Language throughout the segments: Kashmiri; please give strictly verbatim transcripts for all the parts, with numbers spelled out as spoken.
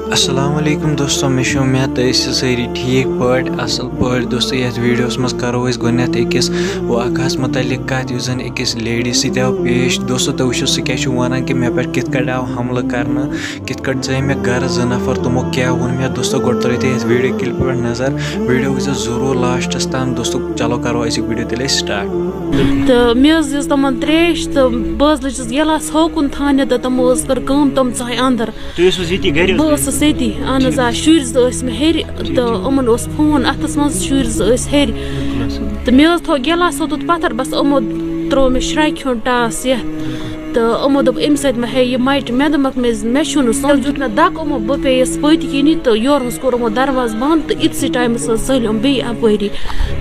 السلام علیکم دوستو، مےٚ چھِ اُمید تُہۍ ٲسِو سٲری ٹھیٖک پٲٹھۍ، اَصٕل پٲٹھۍ۔ دوستو، یَتھ ویٖڈیوَس منٛز کَرو أسۍ گۄڈٕنٮ۪تھ أکِس واقعہَس مُتعلِق کَتھ، یُس زَن أکِس لیڈی سۭتۍ آو پیش۔ دوستو، تُہۍ وٕچھِو سُہ کیٛاہ چھُ وَنان کہِ مےٚ پٮ۪ٹھ کِتھ کٔٹھۍ آو حملہٕ کَرنہٕ، کِتھ کٔٹھۍ ژٲے مےٚ گَرٕ زٕ نفر، تِمو کیٛاہ ووٚن مےٚ۔ دوستو، گۄڈٕ ترٲیِو تُہۍ یَتھ ویٖڈیو کِلپہِ پٮ۪ٹھ نظر، ویٖڈیو وٕچھزیو ضروٗر لاسٹَس تام۔ دوستو، چلو کَرو أزیُک ویٖڈیو تیٚلہِ أسۍ سٹارٹ۔ تہٕ مےٚ حظ دِژ تِمَن ترٛیش تہٕ بہٕ حظ لٔجِس گِلاس ہوکُن تھاونہِ تہٕ تِمو حظ کٔر کٲم، تِم ژاے اَندَر۔ تُہۍ ٲسوٕ ییٚتی گَرِ حظ؟ بہٕ ٲسٕس ییٚتی، اہن حظ، آ، شُرۍ زٕ ٲسۍ مےٚ ہیٚرِ تہٕ یِمَن اوس فون اَتھَس منٛز، شُرۍ زٕ ٲسۍ ہیٚرِ۔ تہٕ مےٚ حظ تھوٚو گِلاس اوٚتَتھ پَتھَر، بَس یِمو ترٛوو مےٚ شرٛاکہِ ہیوٚن ٹاس یَتھ۔ تہٕ یِمو دوٚپ، "أمِس سۭتۍ ما ہیٚیہِ یہِ مَٹہِ؟" مےٚ دوٚپمَکھ، "مےٚ، مےٚ چھُنہٕ سُہ۔" یُتھ مےٚ دَکہٕ یِمو بہٕ پیٚیَس پٔتۍ کِنی تہٕ یورٕ حظ کوٚر یِمو دروازٕ بنٛد تہٕ یِتسٕے ٹایمَس حظ ژٔلۍ یِم بیٚیہِ اَپٲری۔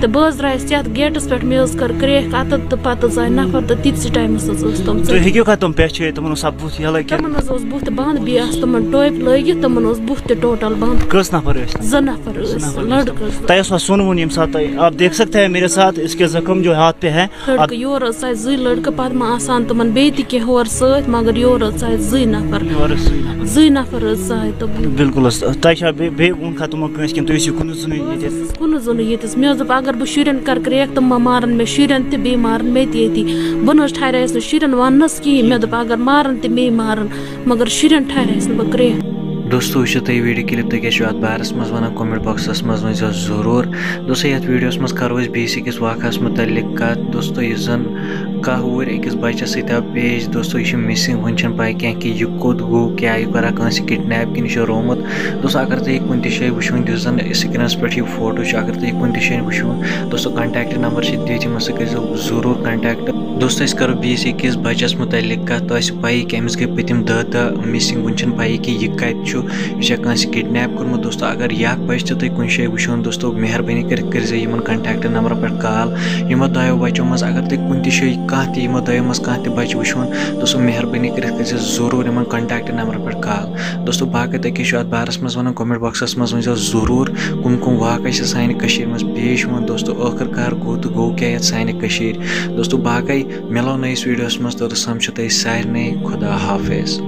تہٕ بہٕ حظ درٛایَس یَتھ گیٹَس پٮ۪ٹھ، مےٚ حظ کٔر کرٛیک اَتَتھ تہٕ پَتہٕ حظ آے نفر تہٕ تِتسٕے ٹایمَس حظ ٲس تِم تُہۍ ژٔلۍ۔ ہیٚکِو کَتھ تِم پہچٲنِتھ؟ تِمَن اوس سا بُتھ یَلَے کِنہٕ؟ تِمَن حظ اوس بُتھ بنٛد، بیٚیہِ آسہٕ تِمَن ٹوپہِ لٲگِتھ، تِمَن اوس بُتھ تہِ ٹوٹل بنٛد۔ کٔژ نفر ٲسۍ؟ زٕ نفر ٲسۍ، لڑکہٕ زٕ۔ تۄہہِ اوسوا سۄن ووٚن ییٚمہِ ساتہٕ تۄہہِ، آپ دیکھ سکتے ہیں میرے ساتھ، اس کے زخم جو ہاتھ پہ ہیں۔ لڑکہٕ یورٕ حظ ژاے زٕے لڑکہٕ، پتہٕ ما آسان تِمَن بیٚیہِ تہِ کینٛہہ ہورٕ سۭتۍ، مگر یورٕ حظ ژاے زٕے نفر۔ یورٕ زٕے نفر۔ زٕے نفر حظ ژاے تِم۔ بِلکُل حظ۔ تۄہہِ چھا بیٚیہِ، بیٚیہِ ووٚن کھا تِمو کٲنٛسہِ کِنہٕ تُہۍ ٲسِو کُنُے زوٚنُے بہٕ حظ ییٚتٮ۪تھ؟ ٲسٕس کُنُے زوٚنُے ییٚتٮ۪س۔ مےٚ حظ دوٚپ، اگر بہٕ شُرٮ۪ن کَرٕ کرٛیک، تِم ما مارَن مےٚ شُرٮ۪ن تہِ، بیٚیہِ مارَن مےٚ تہِ ییٚتی۔ بہٕ نہ حظ ٹھہرییَس نہٕ شُرٮ۪ن وَننَس کِہیٖنۍ۔ مےٚ دوٚپ، اگر مارَن تہِ مے مارَن، مگر شُرٮ۪ن ٹھہرییَس نہٕ بہٕ کرٛیک۔ دوستو، وٕچھِو تُہۍ ویٖڈیو کِلِپ، تُہۍ کیٛاہ چھِو اَتھ بارَس منٛز وَنان؟ کمنٹ باکسَس منٛز ؤنۍزیو ضروٗر۔ دوستو، یَتھ ویٖڈیوَس منٛز کَرو أسۍ بیٚیِس أکِس واقعَس مُتعلِق کَتھ۔ دوستو، یُس زَن کانٛہہ ہُرۍ أکِس بَچَس سۭتۍ آو پیش۔ دوستو، یہِ چھُ مِسِنٛگ، وٕنہِ چھَنہٕ پَے کینٛہہ کہِ یہِ کوٚت گوٚو، کیٛاہ یہِ کوٚرا کٲنٛسہِ کِڈنیپ کِنہٕ یہِ چھُ روومُت۔ دوستو، اگر تُہۍ یہِ کُنہِ تہِ جایہِ وٕچھوُن، یُس زَن سِکریٖنَس پٮ۪ٹھ یہِ فوٹو چھُ، اگر تُہۍ یہِ کُنہِ تہِ جایہِ وٕچھوُن، دوستو، کانٹیکٹ نمبر چھِ دِتھ، یِمَن سۭتۍ کٔرۍزیو ضروٗر کانٹیکٹ۔ دوستو، أسۍ کَرو بیٚیِس أکِس بَچَس مُتعلِق کَتھ۔ تۄہہِ آسہِ پَیی کہِ أمِس گٔے پٔتِم دَہ دۄہ مِسِنٛگ، وٕنہِ چھَنہٕ پَیی کہِ یہِ کَتہِ چھُ، یہِ چھا کٲنٛسہِ کِڈنیپ کوٚرمُت۔ دوستو، اگر یہِ اَکھ بَچہِ تہِ تُہۍ کُنہِ جایہِ وٕچھوُن، دوستو، مہربٲنی کٔرِتھ کٔرۍزیو یِمَن کانٹیکٹ نمبرَن پٮ۪ٹھ کال۔ یِمو دۄیو بَچو منٛز اگر تُہۍ کُنہِ تہِ جایہِ کانٛہہ تہِ، یِمو دۄیو منٛز کانٛہہ تہِ بَچہِ وٕچھوُن، دوستو، مہربٲنی کٔرِتھ کٔرۍزیو ضروٗر یِمَن کانٹیکٹ نمبرَن پٮ۪ٹھ کال۔ دوستو، باقٕے تۄہہِ کیٛاہ چھُ اَتھ بارَس منٛز وَنان، کمنٹ باکسَس منٛز ؤنۍزیو ضروٗر، کٕم کٕم واقعہٕ چھِ سانہِ کٔشیٖرِ منٛز پیش یِوان۔ دوستو، ٲخٕر کار گوٚو تہٕ گوٚو کیٛاہ یَتھ سانہِ کٔشیٖرِ؟ دوستو، باقٕے مِلو نٔیِس ویٖڈیوَس منٛز، توٚتَس تام چھُ تۄہہِ سارنٕے خدا حافظ۔